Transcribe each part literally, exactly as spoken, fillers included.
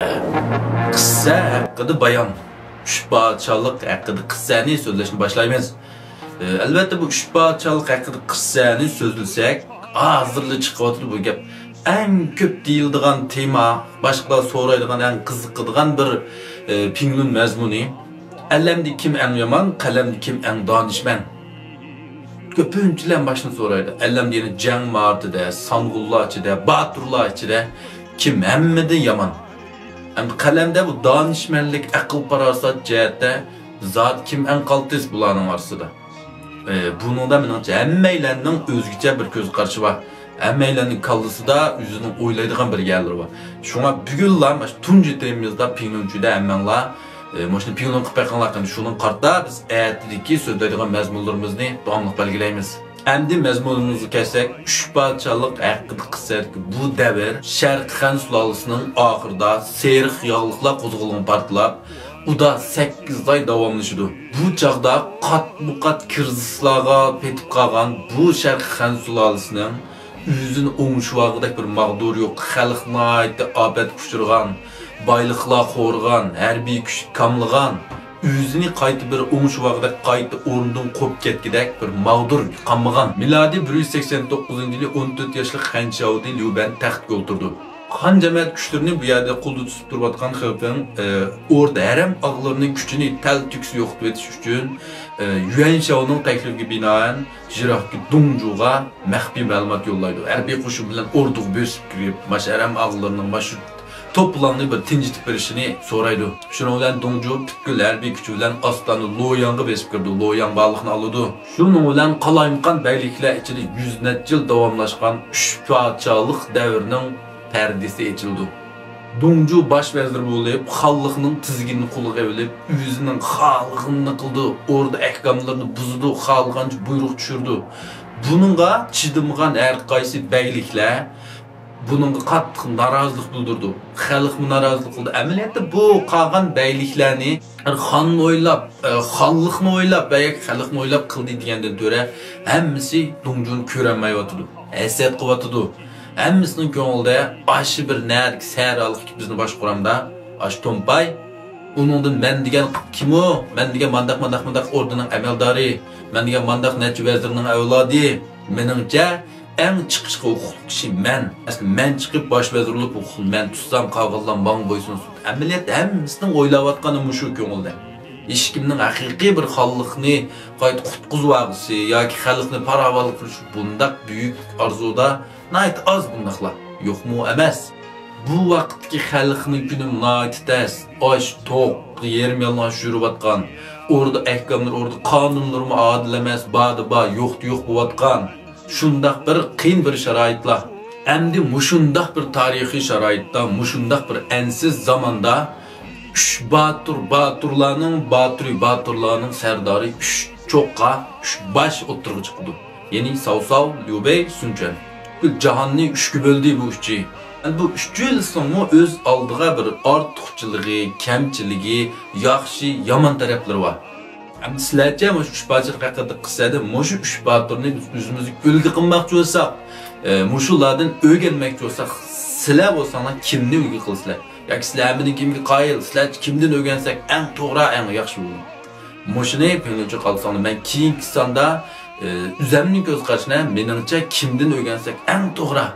قىسسە ھەققىدە بايان. ئۈچ پادىشاھلىق ھەققىدە قىسسەنى سۆزلەشنى باشلايمىز. ئەلۋەتتە، بۇ ئۈچ پادىشاھلىق ھەققىدە قىسسەنى سۆزلىسەك، ھازىرلا چىقىۋاتىدۇ بۇ گەپ. ئەڭ كۆپ دېيىلىدىغان تېما، باشقىلار سورايدىغان، ئەڭ قىزىقىدىغان بىر، ئە، پىڭلۇن مەزمۇنى. ئەلەمدە كىم ئەڭ يامان، قەلەمدە كىم ئەڭ دانىشمەن؟ كۆپىنچىلەر مانا شۇنى سورايدۇ. ئەلەمدە، يەنى جەڭ ماھارىتىدە، سانغۇنلار ئىچىدە، باتۇرلار ئىچىدە كىم ھەممىدىن يامان؟ ئەمدى قەلەمدە بۇ دانىشمەنلىك، ئەقىل-پاراسەت جەھەتتە زادى كىم ئەڭ قالتىس بۇلارنىڭ ئارىسىدا؟ ئى، بۇنىڭدا مېنىڭچە ھەممەيلەننىڭ ئۆزگىچە بىر كۆز قارىشى بار. ھەممەيلەننىڭ كاللىسىدا ئۆزىنىڭ ئويلايدىغان بىر يەرلىرى بار. شۇڭا بۈگۈنلا مانا شۇ تۇنجى تېمىمىزدا پىڭلۇنچۈدە ھەممەڭلار، ئى، مۇشۇنى پىڭلۇن قىلىپ بېقىڭلار قېنى. شۇنىڭغا قارىتا بىز ئەتىدىكى سۆزلەيدىغان مەزمۇنلىرىمىزنى داۋاملىق بەلگىلەيمىز. ئەمدى مەزمۇنىمىزغا كەلسەك، ئۈچ پادىشاھلىق ھەققىدە قىسسەدىكى بۇ دەۋر شەرقىي خەن سۇلالىسىنىڭ ئاخىرىدا سېرىق ياغلىقلار قوزغىلىڭى پارتلاپ، ئۇدا سەككىز ئاي داۋاملىشىدۇ. بۇ چاغدا قاتمۇقات كىرىزىسلارغا پېتىپ قالغان بۇ شەرقىي خەن سۇلالىسىنىڭ ئۆزىنى ئوڭشىۋالغۇدەك بىر ماغدۇرى يوق، خەلق ناھايىتى ئاپەتكە ئۇچرىغان، بايلىقلار خورىغان، ھەربىي كۈچ كاملىغان، ئۆزىنى قايتا بىر ئوڭشىۋالغۇدەك، قايتا ئورنىدىن قوپۇپ كەتكۈدەك بىر ماغدۇر قالمىغان. مىلادىي بىر يۈز سەكسەن توققۇزىنچى يىلى ئون تۆت ياشلىق خەن شياۋدى ليۇ بەن تەختكە ئولتۇرىدۇ. خان جەمەت كۈچلىرىنى بۇ يەردە قولدا تۇتۇپ تۇرۇۋاتقان خېفېڭ، ئى، ئوردا ھەرەم ئاغلىرىنىڭ كۈچىنى تەلتۆكۈس يوقىتىۋېتىش ئۈچۈن، ئى، يۈەن شياۋنىڭ تەكلىپىگە بىنائەن، جىراككى دۇڭجۇغا مەخپىي مەلۇمات يوللايدۇ. ھەربىي قوشۇن بىلەن ئوردىغا بۆسۈپ كىرىپ، مانا شۇ ھەرەم ئاغلىرىنىڭ مانا شۇ توپىلاڭنى بىر تىنچىتىپ بېرىشىنى سورايدۇ. شۇنىڭ بىلەن دۇڭجۇ پۈتكۈل ھەربىي كۈچى بىلەن ئاستانە لوياڭغا بېسىپ كىرىدۇ، لوياڭ بارلىقنى ئالىدۇ. شۇنىڭ بىلەن قالايمىقان بەگلىكلەر ئىچىدە يۈز نەچچە يىل داۋاملاشقان ئۈچ پادىشاھلىق دەۋرىنىڭ پەردىسى ئېچىلىدۇ. دۇڭجۇ باش ۋەزىر بولۇپ، خانلىقنىڭ تىزگىنىنى قولىغا ئېلىپ، ئۆزىنىڭ خالىغىنىنى قىلىدۇ، ئوردا ئەھكاملىرىنى بۇزىدۇ، خالىغانچە بۇيرۇق چۈشۈرىدۇ. بۇنىڭغا چىدىمىغان ھەر قايسى بەگلىكلەر بۇنىڭغا قاتتىق نارازىلىق بىلدۈرىدۇ. خەلقمۇ نارازىلىق قىلدى. ئەمەلىيەتتە بۇ قالغان بەگلىكلەرنى خاننى ئويلاپ، ئە، خانلىقنى ئويلاپ ۋە ياكى خەلقنى ئويلاپ قىلدى دېگەندىن كۆرە ھەممىسى دۇڭجۇنى كۆرەلمەيۋاتىدۇ. ھەسەت قىلىۋاتىدۇ. ھەممىسىنىڭ كۆڭلىدە ئاشۇ بىر نەدىكى سەھرالىق بىزنى باشقۇرامدا، ئاشۇ تومپاي. ئۇنىڭدىن مەن دېگەن كىم ئۇ؟ مەن دېگەن مانداق، مانداق، مانداق ئوردىنىڭ ئەمەلدارى، مەن دېگەن مانداق نەچچە ۋەزىرنىڭ ئەۋلادى. مېنىڭچە، ئەڭ چىقىشقا ھوقۇقلۇق كىشى مەن. ئەسلى مەن چىقىپ باش ۋەزىر بولۇپ ھوقۇقنى مەن تۇتسام، قالغانلار ماڭا بويسۇنسۇن. ئەمەلىيەتتە ھەممىسىنىڭ ئويلاۋاتقىنى مۇشۇ كۆڭۈلدە. ھېچكىمنىڭ ھەقىقىي بىر خانلىقنى قايتا قۇتقۇزۇۋالغۇسى ياكى خەلقنى پاراۋانلىق قىلىش بۇنداق بۈيۈك ئارزۇدا ناھايىتى ئاز بۇنداقلار. يوقمۇ ئەمەس. بۇ ۋاقىتتىكى خەلقنىڭ كۈنى ناھايىتى تەس. ئاچ، توق، يېرىم يالىڭاچ يۈرۈۋاتقان. ئوردا ئەھكاملىرى، ئوردا قانۇنلىرىمۇ ئادىل ئەمەس، باردا بار، يوقتا يوق بولۇۋاتقان. شۇنداق بىر قىيىن بىر شارائىتلار. ئەمدى مۇشۇنداق بىر تارىخىي شارائىتتا، مۇشۇنداق بىر ئەنسىز زاماندا ئۈچ باتۇر باتۇرلارنىڭ باتۇرى، باتۇرلارنىڭ سەردارى، ئۈچ چوققا، ئۈچ باش ئوتتۇرىغا چىقىدۇ. يەنى ساۋساۋ، ليۇبېي، سۇنچۈەن. پۈتكۈل جاھاننى ئۈچكە بۆلدى بۇ ئۈچى. ئەمدى بۇ ئۈچىلىسىنىڭمۇ ئۆز ئالدىغا بىر ئارتۇقچىلىقى، كەمچىلىكى، ياخشى، يامان تەرەپلىرى بار. ئەمدى سىلەرچە مۇشۇ ئۈچ پادىشاھ ھەققىدە قىسسەدە مۇشۇ ئۈچ باتۇرنى بىز ئۆزىمىزگە ئۈلگە قىلماقچى بولساق، ئە، مۇشۇلاردىن ئۆگەنمەكچى بولساق، سىلەر بولساڭلار كىمنى ئۈلگە قىلىسىلەر؟ ياكى سىلەر ھەممىدىن كېيىنكى قايىل، سىلەرچە كىمدىن ئۆگەنسەك ئەڭ توغرا، ئەڭ ياخشى بولىدۇ؟ مۇشۇنى پىڭلىنچە قالساڭلار، مەن كېيىنكى ساندا، ئە، ئۆزەمنىڭ كۆز قارىشىنى، مېنىڭچە كىمدىن ئۆگەنسەك ئەڭ توغرا؟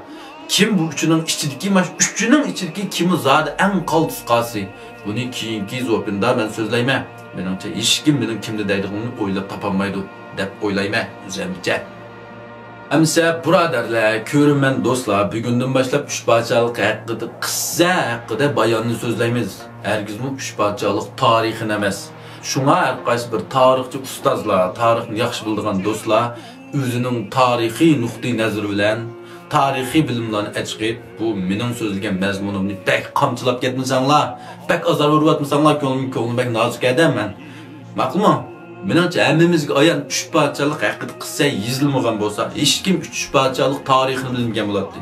كىم بۇ ئۈچىنىڭ ئىچىدىكى، مانا شۇ ئۈچىنىڭ ئىچىدىكى كىمى زادى ئەڭ قالتىس قاسى؟ بۇنى كېيىنكى زوپىندا مەن سۆزلەيمەن. مېنىڭچە، ھېچكىم مېنىڭ كىمنى دەيدىغىنىمنى ئويلاپ تاپالمايدۇ، دەپ ئويلايمەن ئۆزەمچە. ئەمىسە، بۇرادەرلەر، كۆرۈرمەن دوستلار، بۈگۈندىن باشلاپ ئۈچ پادىشاھلىق ھەققىدە، قىسسە ھەققىدە باياننى سۆزلەيمىز. ھەرگىزمۇ ئۈچ پادىشاھلىق تارىخىنى ئەمەس. شۇڭا ھەر قايسى بىر تارىخچى ئۇستازلار، تارىخنى ياخشى بىلىدىغان دوستلار ئۆزىنىڭ تارىخىي نۇقتىئى نەزىرى بىلەن تارىخىي بىلىملەرنى ئەچىقىپ، بۇ مېنىڭ سۆزلىگەن مەزمۇنۇمنى بەك قامچىلاپ كەتمىسەڭلار، بەك ئازار بېرىۋاتمىساڭلار، كۆڭلۈم، كۆڭلۈم بەك نازۇك ئادەم مەن. ماقۇلمۇ؟ مېنىڭچە ھەممىمىزگە ئايان، ئۈچ پادىشاھلىق ھەققىدە قىسسە يېزىلمىغان بولسا، ھېچكىم ئۈچ پادىشاھلىق تارىخىنى بىلمىگەن بولاتتى.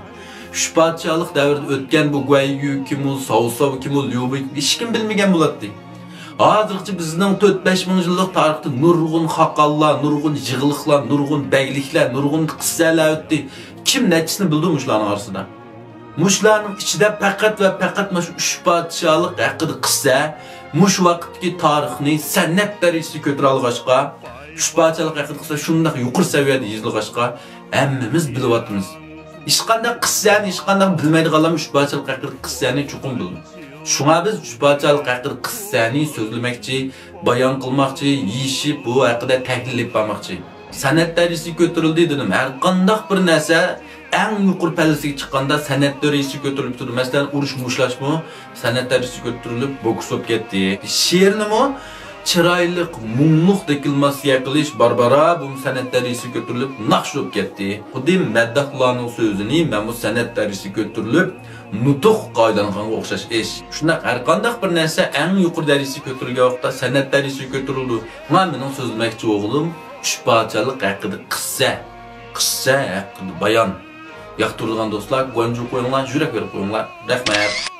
ئۈچ پادىشاھلىق دەۋرىدە ئۆتكەن بۇ گۇەنيۈ كىمۇ، ساۋساۋ كىمۇ، ليۇبېي كىمۇ، ھېچكىم بىلمىگەن بولاتتى. ھازىرغىچە بىزنىڭ تۆت بەش مىڭ يىللىق تارىختا نۇرغۇن خاقانلار، نۇرغۇن يىغلىقلار، نۇرغۇن بەگلىكلەر، نۇرغۇن قىسسەلەر ئۆتتى. كىم نەچچىسىنى بىلىدۇ مۇشۇلارنىڭ ئارىسىدا؟ مۇشۇلارنىڭ ئىچىدە پەقەت ۋە پەقەت مانا شۇ ئۈچ پادىشاھلىق ھەققىدە قىسسە مۇشۇ ۋاقىتتىكى تارىخنى سەنئەت دەرىجىسىگە كۆتۈرەلىغاچقا، ئۈچ پادىشاھلىق ھەققىدە قىسسە شۇنداق يۇقىرى سەۋىيەدە يېزىلغاچقا، ھەممىمىز بىلىۋاتىمىز. ھېچقانداق قىسسەنى، ھېچقانداق بىلمەيدىغانلارمۇ ئۈچ پادىشاھلىق ھەققىدە قىسسەنى چوقۇم بىلىدۇ. شۇڭا بىز ئۈچ پادىشاھلىق ھەققىدە قىسسەنى سۆزلىمەكچى، بايان قىلماقچى، يېشىپ، بۇ ھەققىدە تەھلىل ئېلىپ بارماقچى. سەنئەت دەرىجىسىگە كۆتۈرۈلدى دېدىم. ھەر قانداق بىر نەرسە ئەڭ يۇقىرى پەللىسىگە چىققاندا، سەنئەت دەرىجىسىگە كۆتۈرۈلۈپ تۇرىدۇ. مەسىلەن، ئۇرۇش مۇشتلاشمۇ سەنئەت دەرىجىسىگە كۆتۈرۈلۈپ، بوكس بولۇپ كەتتى. شېئىرنىمۇ چىرايلىق، مۇڭلۇق دېكلاماتسىيە قىلىش، باربارا، بۇمۇ سەنئەت دەرىجىسىگە كۆتۈرۈلۈپ، ناخشا بولۇپ كەتتى. خۇددى مەدداھلارنىڭ سۆزىنى مەنمۇ سەنئەت دەرىجىسىگە كۆتۈرۈلۈپ، نۇتۇق قايىلانغانغا ئوخشاش ئىش. شۇنداق، ھەر قانداق بىر نەرسە ئەڭ يۇقىرى دەرىجىسىگە كۆتۈرۈلگەن ۋاقىتتا سەنئەت دەرىجىسىگە كۆتۈرۈلىدۇ. شۇڭا مېنىڭ سۆزلىمەكچى بولغىنىم ئۈچ پادىشاھلىق ھەققىدە قىسسە. قىسسە ھەققىدە بايان. ياقتۇرىدىغان دوستلار، گۇەنجۇ قويۇڭلار، يۈرەك بېرىپ قويۇڭلار. رەھمەت.